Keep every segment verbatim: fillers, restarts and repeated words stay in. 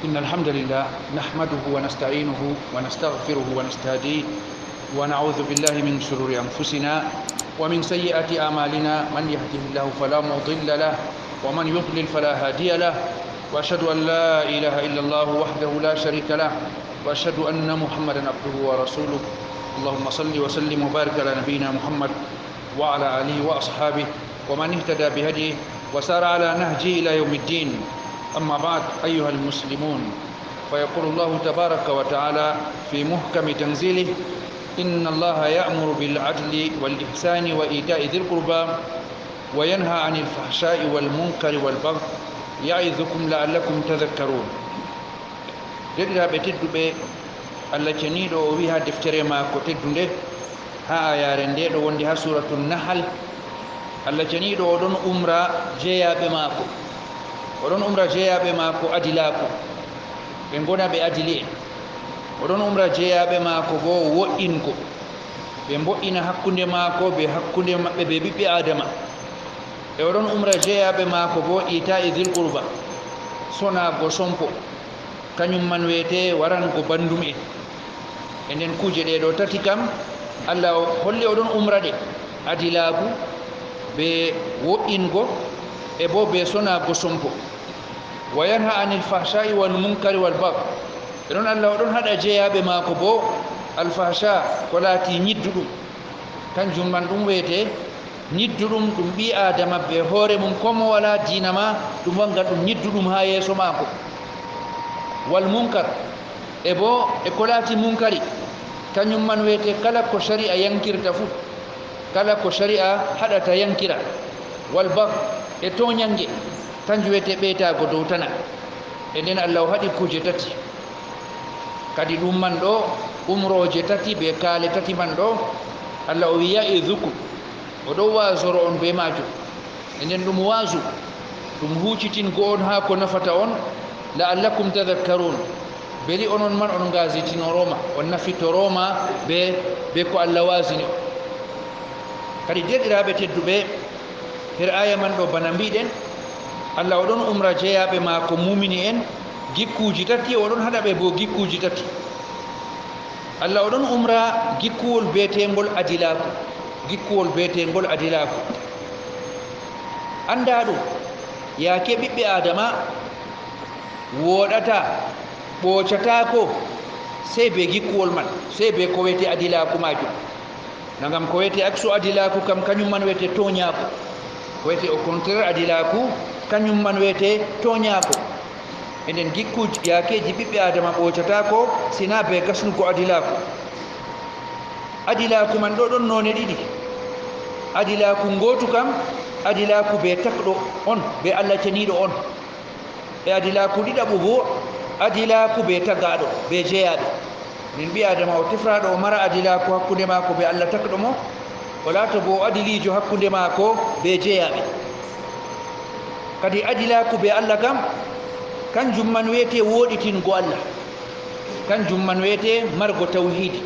إن الحمد لله نحمده ونستعينه ونستغفره ونستهديه، ونعوذ بالله من شرور أنفسنا ومن سيئات أعمالنا. من يهده الله فلا مضل له، ومن يضلل فلا هادي له، وأشهد أن لا إله إلا الله وحده لا شريك له، وأشهد أن محمدا عبده ورسوله. اللهم صل وسلم وبارك على نبينا محمد وعلى آله وأصحابه ومن اهتدى بهديه وسار على نهجه إلى يوم الدين. أما بعد، أيها المسلمون، فيقول الله تبارك وتعالى في محكم تنزيله: إن الله يأمر بالعدل والإحسان وإيتاء ذي القربى وينهى عن الفحشاء والمنكر والبغي يعظكم لعلكم تذكرون. Deɗiraaɓe tedduɓe, Allah ceniiɗo o wi'i haa deftere maako teddunde, haa aayaare nde ɗo wondi haa Suuratul Nahal, Allah ceniiɗo o ɗon umra jeyaaɓe maako. O ɗon umra jeyaaɓe maako adilaaku. Ɓe ngona ɓe adili'en. O ɗon umra jeyaaɓe maako boo wo'ingo. Ɓe mbo'ina hakkunde maako bee hakkunde maɓɓe bee ɓiɓɓe Aadama. E o ɗon umra jeyaaɓe maako boo iitaa'i dil qurba, sonaago sompo. Kanyum man we'ete warango bandum'en. E nden kuuje ɗe ɗo tati kam, Allah o holli o ɗon umra ɗe, adilaaku, bee wo'ingo, e boo bee sonaago sompo. Wa yanha anil fahsha'i wal munkari wal bagh. E ɗon Allah o ɗon haɗa jeyaaɓe maako boo alfahsha, ko laati nyidduɗum. Kanjum man ɗum we'ete nyidduɗum, ɗum ɓii Aadama bee hoore mum, koo mo walaa diina ma, ɗum wanngan ɗum nyidduɗum haa yeeso maako. Wal munkar, e boo e ko laati munkari, kanyum man we'ete kala ko shari'a yankirta fuu, kala ko shari'a haɗata yankira. Wal bagh, e tooɲannge, kanjum we'ete ɓeetaago dow tana. E nden Allah o haɗi kuuje tati. Kadi ɗum man ɗo, umrooje tati bee kaale tati man ɗo, Allah o wi'i: "Ya'izukum." O ɗon waazoro on bee maajum. E nden ɗum waazu, ɗum huucitingo on haa ko nafata on, "la'allakum tadhakkarun." Beli onon man on ngaazitinooroma, on nafitorooma bee, bee ko Allah waazini on. Kadi, deerɗiraaɓe tedduɓe, her aaya man ɗo, bana mbi'ɗen, Allah o ɗon umra jeyaaɓe maako muumini'en gikkuuji tati, o ɗon haɗa ɓe boo gikkuuji tati. Allah o ɗon umra gikkuwol beeteeŋgol adilaaku, gikkuwol beeteeŋgol adilaaku. Anndaa ɗum, yaake ɓiɓɓe Aadama wooɗata, ɓoocataako, sey bee gikkuwol man, sey bee ko we'ete adilaaku maajum. Ngam ko we'ete aksu adilaaku kam, kanyum man we'ete tooɲaaku. Ko we'ete au contraire adilaaku, kanyum man we'ete tooɲaaku. E nden gikkuuji, yaakeeji ɓiɓɓe Aadama ɓoocataako, sinaa bee gasnugo adilaaku. Adilaaku man ɗo ɗon noone ɗiɗi. Adilaaku ngootu kam, adilaaku bee tagɗo on, bee Allah ceniiɗo on. E adilaaku ɗiɗaɓo boo, adilaaku bee tagaaɗo, bee jeyaaɓe. Nden ɓii Aadama o tefraaɗo o mara adilaaku hakkunde maako bee Allah tagɗo mo, o laato boo adiliijo hakkunde maako bee jeyaaɓe. Kadi adilaaku bee Allah kam, kanjum man we'ete wooɗitingo Allah. Kanjum man we'ete margo tawhiidi.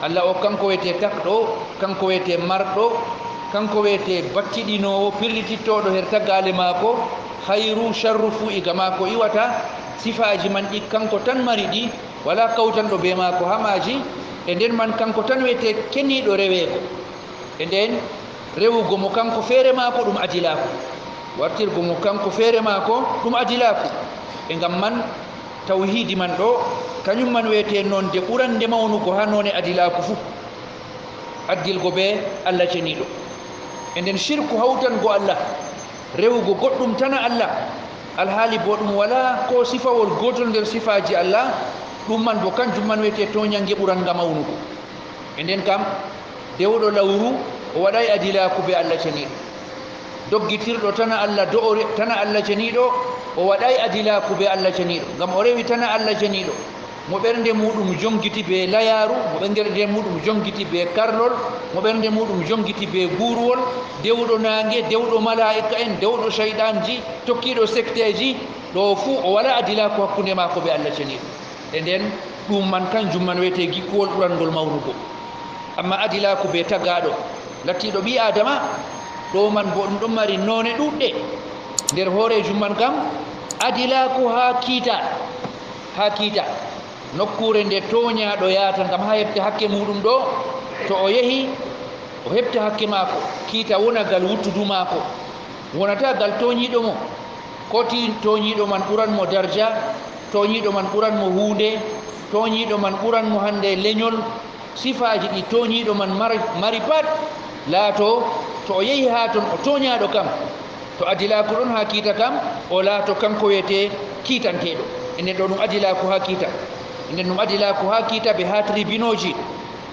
Allah o, kanko we'ete tagɗo, kanko we'ete marɗo, kanko we'ete battiɗinoowo, pirlitittooɗo her tagaale maako, hayru, sharru fuu iga maako iwata. Sifaaji man ɗi kanko tan mari ɗi, walaa kawtanɗo bee maako haa maaji. E nden man kanko tan we'ete keniiɗo reweego. E nden rewugo mo kanko feere maako ɗum adilaaku. Wartirgo mo kanko feere maako ɗum adilaaku. E ngam man, tawhiidi man ɗo, kanyum man we'ete nonde ɓurande mawnugo haa noone adilaaku fuu. Addilgo bee Allah ceniiɗo. E nden shirku, hawtango Allah, rewugo goɗɗum tana Allah, alhaali boo ɗum walaa koo sifawol gootol nder sifaaji Allah, ɗum man boo kanjum man we'ete tooɲannge ɓurannga mawnugo. E nden kam, dewɗo lawru, o waɗaay adilaaku bee Allah ceniiɗo. Doggitirɗo tana Allah, do'ore tana Allah ceniiɗo, o waɗaay adilaaku bee Allah ceniiɗo, ngam o rewi tana Allah ceniiɗo. Mo ɓernde muuɗum jongiti bee layaaru, mo ɓernde muuɗum jongiti bee karlol, mo ɓernde muuɗum jongiti bee guuruwol, dewɗo naange, dewɗo malaa'ika'en, dewɗo seyɗaanji, tokkiiɗo sekteeji, ɗo fuu o walaa adilaaku hakkunde maako bee Allah ceniiɗo. E nden, ɗum man, kanjum man we'ete gikkuwol ɓurangol mawnugo. Ammaa adilaaku bee tagaaɗo, lattiiɗo ɓii Aadama, ɗo man boo ɗum ɗon mari noone ɗuuɗɗe. Nder hooreejum man kam, adilaaku haa kiita. haa kiita, nokkuure nde tooñaaɗo yahata ngam haa heɓta hakke muuɗum ɗo, to o yehi, o heɓta hakke maako, kiita wona gal wuttudu maako. Wonata gal tooñiiɗo mo, ko ti tooñiiɗo man ɓuran mo darja, tooñiiɗo man ɓuran mo huunde, tooñiiɗo man ɓuran mo hannde leñol, sifaaji ɗi tooñiiɗo man mari, mari pat, laato, to o yehi haa ton, o tooñaaɗo kam, to adilaaku ɗon haa kiita kam, o laato kanko wiyetee kiitanteeɗo. Enen ɗo ɗum adilaaku haa kiita. Enen ɗum adilaaku haa kiita, be haa tribunooji,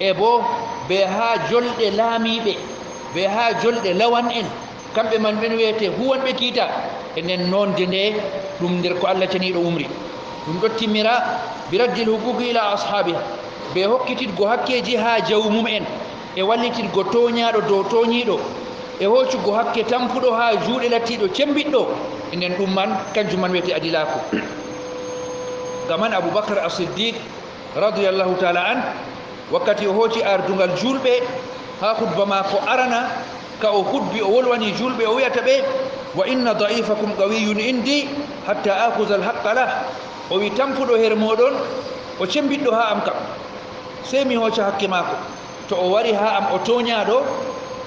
e bo be haa jolɗe laamiiɓe, be haa jolɗe lawan en. Kamɓe man ɓen wiyetee huwanɓe kiita. Enen noonde nde ɗum nder ko Allah ceniiɗo umri. Ɗum ɗo timmira bi raddil huquqi ila ashaabiha, be hokkititgo hakkeeji haa jawmum en, e wallititgo tooñaaɗo dow tooñiiɗo, e hoocugo hakke tampuɗo haa juuɗe lattiiɗo cembiɗɗo. Enen ɗum man, kanjum man wiyetee adilaaku. Ngam man Abu Bakar As-Siddiq radiyallahu taala an, wakkati o hooci ardungal juulɓe haa hutba maako arana, ka o hutbi o wolwani juulɓe, o wi'ata ɓe, "Wa inna da'ifakum qawiyyun indi hatta akhuza al-haqqa lah." O wi, "Tampuɗo her mooɗon, o cembiɗɗo haa am kam. Sey mi hooca hakke maako. To o wari haa am o tooñaaɗo,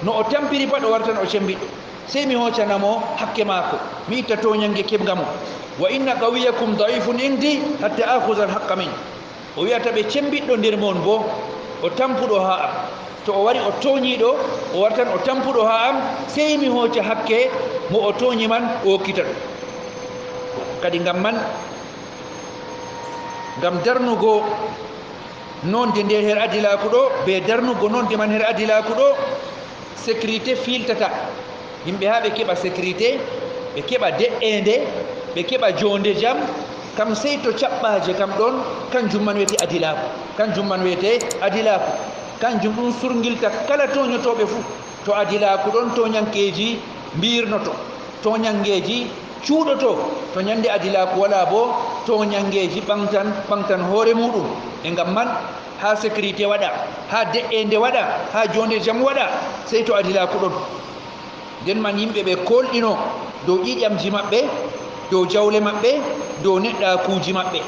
no o tampiri pat o wartan o cembiɗɗo. Sey mi hoocana mo hakke maako, mi itta tooñannge keɓnga mo. Wa inna qawiyyakum da'ifun indi hatta akhuza al-haqqa min." O wi'ata ɓe, "Cembiɗɗo nder mon boo, o tampuɗo haa am. To o wari o tooñiiɗo, o wartan o tampuɗo haa am, sey mi hooca hakke mo o tooñi man, o okkita ɗum." Kadi ngam man, ngam darnugo noonde nde her adilaaku ɗo, be darnugo noonde man her adilaaku ɗo, sécurité fiiltata. Yimɓe haa ɓe keɓa sécurité, ɓe keɓa de'eende, ɓe keɓa joonde jam, kam sey to caɓɓaaje kam ɗon, kanjum man wiyetee adilaaku. Kanjum man wiyetee adilaaku. Kanjum ɗum surngilta kala tooñotooɓe fuu. To adilaaku ɗon, tooñankeeji mbiirnoto, tooñanngeeji cuuɗoto. To ñande adilaaku walaa boo, tooñanngeeji ɓaŋgtan, ɓaŋgtan hoore muuɗum. E ngam man, haa sécurité waɗa, haa de'eende waɗa, haa joonde jam waɗa, sey to adilaaku ɗon. Nden man yimɓe ɓe koolɗino dow ƴiiƴamji maɓɓe, dow jawle maɓɓe, dow neɗɗaakuuji maɓɓe.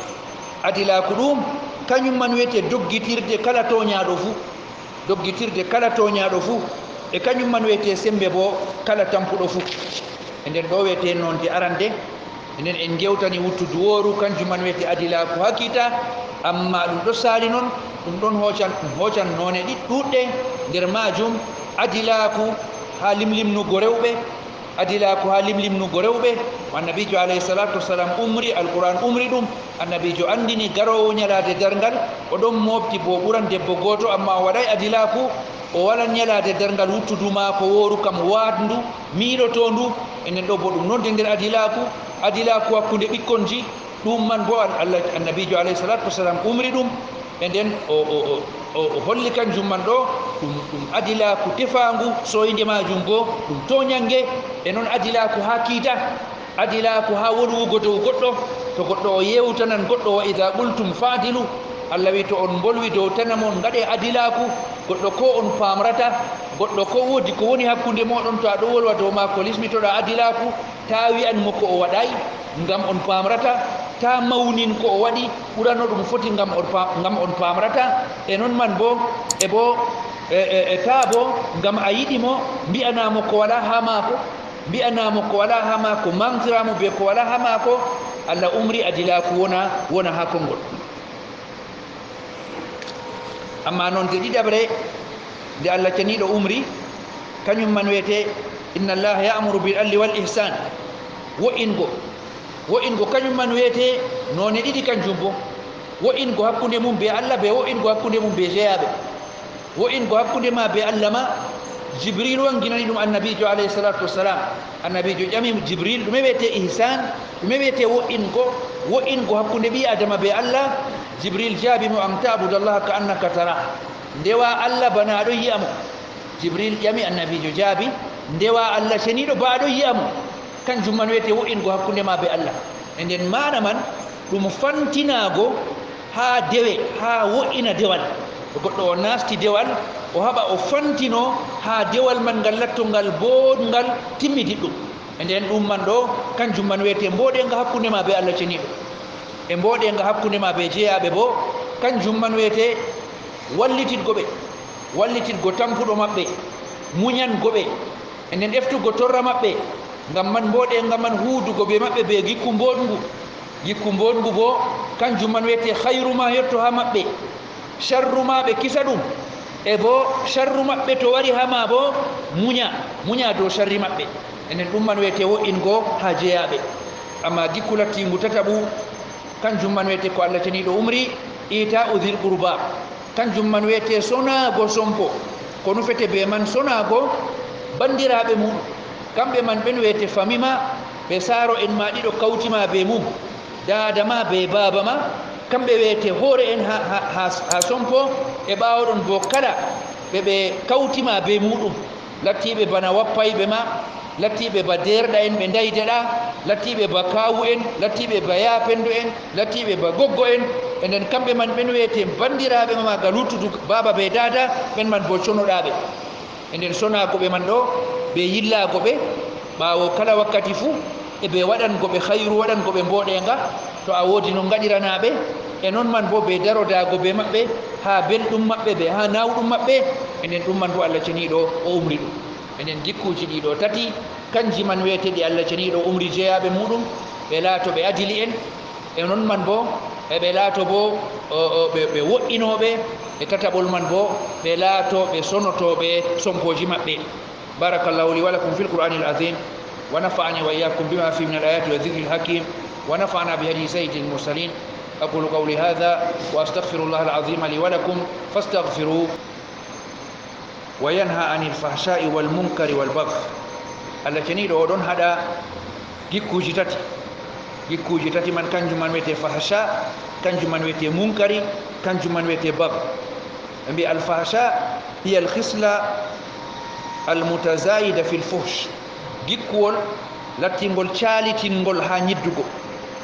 Adilaaku ɗum, kanyum man wiyetee doggitirde kala tooñaaɗo fuu. Doggitirde kala tooñaaɗo fuu, e kanyum man wiyetee semmbe boo kala tampuɗo fuu. E nden ɗo wiyetee noonde arande, enen en ngewtani wuttudu wooru, kanjum man wiyetee adilaaku haa kiita, ammaa ɗum ɗo saali non, ɗum ɗon hoocan, ɗum hoocan noone ɗi-, ɗuuɗɗe, nder maajum adilaaku haa limlimnugo rewɓe, adilaaku haa limlimnugo rewɓe, mo Annabiijo alayhi salaatu wassalaam umri, Alqur'aan umri ɗum, Annabiijo anndini garoowo nyalaade darngal, o ɗon mooɓti boo ɓuran debbo gooto, ammaa o waɗaay adilaaku, o walan nyalaade darngal wuttudu maako wooru kam waatndu, miilotoondu, e nden ɗo boo ɗum noonde nder adilaaku, adilaaku hakkunde ɓikkonji, ɗum man boo An-, Allah, Annabiijo alayhi salaatu wassalaam umri ɗum, e nden o, o, o, o, o holli kanjum man ɗo, ɗum, ɗum adilaaku tefaangu, sooynde maajum boo ɗum tooñannge, e non adilaaku haa kiita. Adilaaku haa wolwugo dow goɗɗo, to goɗɗo o yeewtanan goɗɗo, "Wa idaa qultum fa'dilu." Allah wi'i, "To on mbolwi dow tanam on, ngaɗe adilaaku." Goɗɗo ko on paamrata, goɗɗo ko woodi ko woni hakkunde mooɗon, to a ɗo wolwa dow maako, lismitoɗa adilaaku, taa wi'an mo ko o waɗaay, ngam on paamrata, taa mawnin ko o waɗi, ɓurano ɗum foti, ngam on pa-, ngam on paamrata. E non man boo, e boo, e, e, e taa boo, ngam a yiɗi mo, mbi'anaa mo ko walaa haa maako. Mbi'anaa mo ko walaa haa maako, maŋgtiraa mo bee ko walaa haa maako. Allah umri adilaaku wona, wona haa konngol. Ammaa noonde ɗiɗaɓre nde Allah ceniiɗo umri, kanyum man wiyetee, "Inna Allaha ya'muru bil adli wal ihsan." Wo'ingo. Wo'ingo kanyum man wiyetee noone ɗiɗi kanjum boo. Wo'ingo hakkunde mum bee Allah, bee wo'ingo hakkunde mum bee jeyaaɓe. Wo'ingo hakkunde ma bee Allah ma, Jibril wanginani ɗum Annabiijo alayhi salaatu wassalaam. Annabiijo ƴami Jibril, "Ɗume wiyetee ihsan? Ɗume wiyetee wo'ingo? Wo'ingo hakkunde ɓii Aadama bee Allah?" Jibril jaabi mo, "An ta'budallaha ka annaka tarah." Ndewa Allah bana a ɗon yi'a mo. Jibril ƴami, Annabiijo jaabi, "Ndewa Allah ceniiɗo ba a ɗon yi'a mo." Kanjum man wiyetee wo'ingo hakkunde ma bee Allah. E nden maana man, ɗum fantinaago haa dewe, haa wo'ina dewal. To goɗɗo o naasti dewal, o haɓa o fantino haa dewal man ngal latto ngal booɗngal, timmidiɗɗum. E nden ɗum man ɗo, kanjum man wiyetee mbooɗeeŋga hakkunde ma bee Allah ceniiɗo. e mbooɗeenga hakkunde ma bee jeyaaɓe boo, kanjum man wiyetee wallititgo ɓe, wallititgo tampuɗo maɓɓe, muñango ɓe, e nden eftugo torra maɓɓe, ngam man mbooɗeenga man huudugo bee maɓɓe bee gikku mbooɗngu. Gikku mbooɗngu boo, kanjum man wiyetee hayru ma yotto haa maɓɓe, sharru ma ɓe kisa ɗum, e boo sharru maɓɓe to wari haa ma boo, muña, muña dow sharri maɓɓe. E nden ɗum man wiyetee wo'ingo haa jeyaaɓe. Ammaa gikku lattiingu tataɓu, kanjum man wiyetee ko Allah Ceniiɗo umri, iita'u dhil qurba. Kanjum man wiyetee sonaago sompo. Ko nufetee bee man sonaago banndiraaɓe muuɗum. Kamɓe man ɓen wiyetee fami ma, ɓe saaro'en ma ɗiɗo kawti ma bee mum, daada ma bee baaba ma. Kamɓe wiyetee hoore'en haa, haa, haa, haa sompo. E ɓaawo ɗon boo kala ɓe ɓe kawti ma bee muuɗum. Lattiiɓe bana wappayɓe ma, lattiiɓe ba deerɗa'en ɓe ndaydeɗa, lattiiɓe ba kaawu'en, lattiiɓe ba yaapendo'en, lattiiɓe ba goggo'en. E nden kamɓe man ɓen wiyetee banndiraaɓe ma gaa luttudu baaba bee daada, ɓen man boo conoɗaa ɓe. E nden sonaago ɓe man ɗo, bee yillaago ɓe, ɓaawo kala wakkati fuu, e bee waɗango ɓe hayru, waɗango ɓe mbooɗeenga, to a woodi no ngaɗiranaa ɓe, e non man boo bee darodaago bee maɓɓe, haa belɗum maɓɓe bee haa naawɗum maɓɓe. E nden ɗum man boo Allah Ceniiɗo o umri ɗum. E nden gikkuuji ɗii ɗo tati, kanji man wi'eteeɗi Allah Ceniiɗo umri jeyaaɓe muuɗum, ɓe laato ɓe adili'en, e non man boo, e ɓe laato boo, o, o, ɓe, ɓe wo'inooɓe, e tataɓol man boo, ɓe laato ɓe sonotooɓe sompooji maɓɓe. بارك الله لي ولكم في القرآن العظيم، ونفعني وإياكم بما فيه من الآيات والذكر الحكيم، ونفعنا بهدي سيد المرسلين. أقول قولي هذا وأستغفر الله العظيم لي ولكم فاستغفروه. وينهى عن الفحشاء والمنكر والبغي. Allah Ceniiɗo o ɗon haɗa gikkuuji tati. Gikkuuji tati man, kanjum man wi'etee fahsha, kanjum man wi'etee munkari, kanjum man wi'etee baghi. Ɓe mbi'i, al-fahsha hiya al-khisla al-mutazayida fil fuhsh. Gikkuwol lattingol caalitingol haa nyiddugo.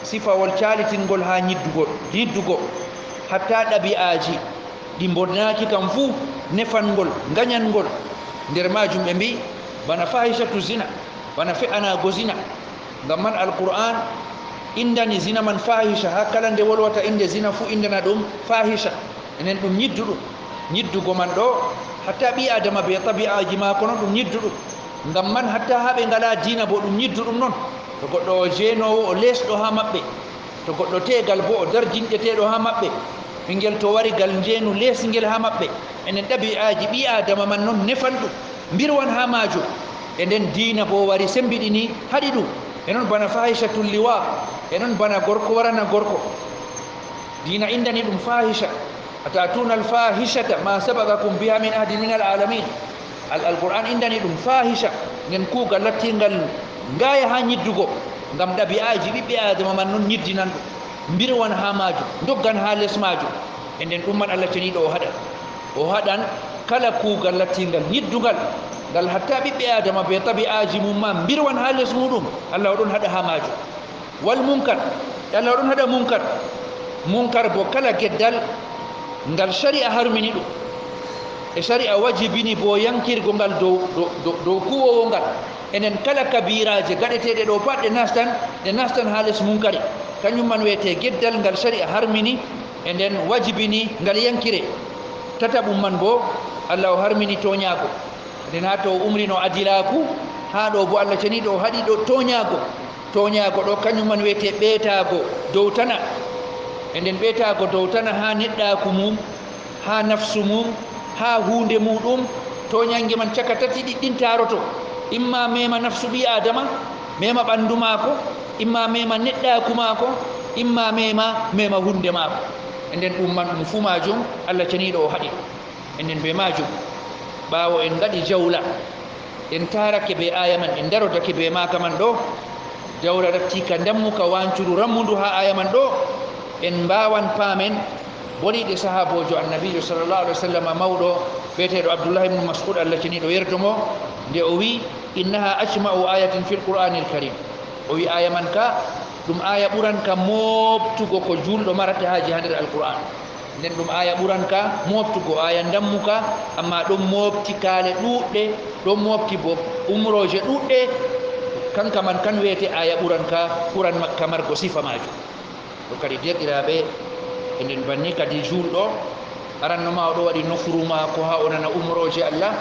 Sifawol caalitingol haa nyiddugo, nyiddugo. Hatta ɗabi'aaji ɗi mbonnaaki kam fuu, nefangol, nganyangol. Nder maajum ɓe mbi'i, bana fahishatu zina, bana fe'anaago zina. Ngam man Alqur'aan inndani zina man fahisha, haa kala nde wolwata innde zina fuu inndana ɗum fahisha. Enen ɗum nyidduɗum. Nyiddugo man ɗo, hatta ɓii Aadama bee tabi'aaji maako non ɗum nyidduɗum. Ngam man hatta haa ɓe ngalaa diina boo ɗum nyidduɗum non. To goɗɗo o jeenoowo, o leesɗo haa maɓɓe. To goɗɗo teegal boo, o darjinɗeteeɗo haa maɓɓe. Ɓinngel to wari gal njeenu leesngel haa maɓɓe. Enen ɗabi'aaji ɓii Aadama man non nefan ɗum, mbirwan haa maajum. E nden diina boo wari semmbiɗini, haɗi ɗum. E non bana fahishatul liwa, e non bana gorko warana gorko. Diina inndani ɗum fahisha. Atatuna al-fahishata ma sabaqakum biha min ahadin min al-alamin. Al-, Alqur'aan inndani ɗum fahisha, nden kuugal lattiingal ngaaya haa nyiddugo, ngam ɗabi'aaji ɓiɓɓe Aadama man non nyiddinan ɗum, mbirwan haa maajum, ndoggan haa les maajum. E nden ɗum man Allah Ceniiɗo o haɗan. O haɗan kala kuugal lattiingal nyiddungal, ngal hatta ɓiɓɓe Aadama bee tabi'aaji mum ma mbirwan haa les muuɗum, Allah o ɗon haɗa haa maajum. Wal munkar, e Allah o ɗon haɗa munkar. Munkar boo kala geddal ngal shari'a harmini ɗum, e shari'a wajibini boo yankirgo ngal dow, dow, dow, dow kuwoowo ngal. Enen kala kabiiraaje gaɗeteeɗe ɗo pat ɗe nastan, ɗe nastan haa les munkari. Kanjum man wi'etee geddal ngal shari'a harmini, e nden wajibini ngal yankire. Tataɓum man boo, Allah o harmini tooñaago. Nden haa to o umrino adilaaku, haa ɗo boo Allah Ceniiɗo o haɗi ɗo tooñaago. Tooñaago ɗo, kanjum man wi'etee ɓeetaago dowtana. E nden ɓeetaago dowtana haa neɗɗaaku mum, haa nafsu mum, haa huunde muuɗum, tooñannge man caka tati ɗiɗɗin taaroto. Imma meema nafsu ɓii Aadama, meema ɓanndu maako, imma meema neɗɗaaku maako, imma meema, meema huunde maako. E nden ɗum man, ɗum fuu maajum Allah Ceniiɗo o haɗi. E nden bee maajum, ɓaawo en ngaɗi jawla, en taarake bee aaya man, en darodake bee maaka man ɗo, jawla ratti ka ndammuka wancuru rammundu haa aaya man ɗo, en mbaawan paamen boliiɗe sahaaboojo Annabiijo sallallahu alaihi wa sallam mawɗo bi'eteeɗo Abdullahi ibn Mas'ud, Allah Ceniiɗo yerdo mo, nde o wi'i, "Innaha ajma'u ayatin fil Qur'anil Karim." O wi'i, aaya man ka, ɗum aaya ɓuranka mooɓtugo ko juulɗo marata haaje haa nder Alqur'aan. Nden ɗum aaya ɓuranka mooɓtugo, aaya ndammuka, ammaa ɗon mooɓti kaale ɗuuɗɗe, ɗon mooɓti bo umrooje ɗuuɗɗe. Kanka man kan wi'etee aaya ɓuranka, ɓuran makka margo sifa maajum. Kadi deerɗiraaɓe, eɗen banni kadi juulɗo, aranno ma o ɗo waɗi nofuru maako haa o nana umrooje Allah,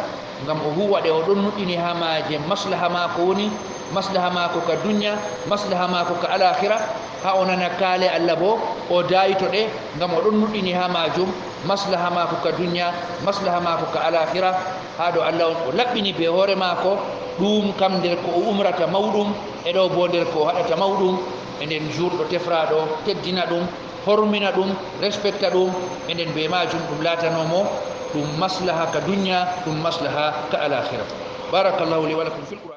ngam o huwa ɗe, o ɗon nuɗɗini haa maaje maslaha maako woni, maslaha maako ka dunya, maslaha maako ka alakhira, haa o nana kaale Allah boo, o daayito ɗe, ngam o ɗon nuɗɗini haa maajum, maslaha maako ka dunya, maslaha maako ka alakhira, haa ɗo Allah on o laɓɓini bee hoore maako, ɗum kam nder ko o umrata mawɗum, e ɗo boo nder ko o haɗata mawɗum, e nden juulɗo tefraaɗo, teddina ɗum, hormina ɗum, respecta ɗum, e nden bee maajum ɗum laatano mo ɗum maslaha ka dunya, ɗum maslaha ka alakhira. Barakallahu li wa lakum fil Qur'an.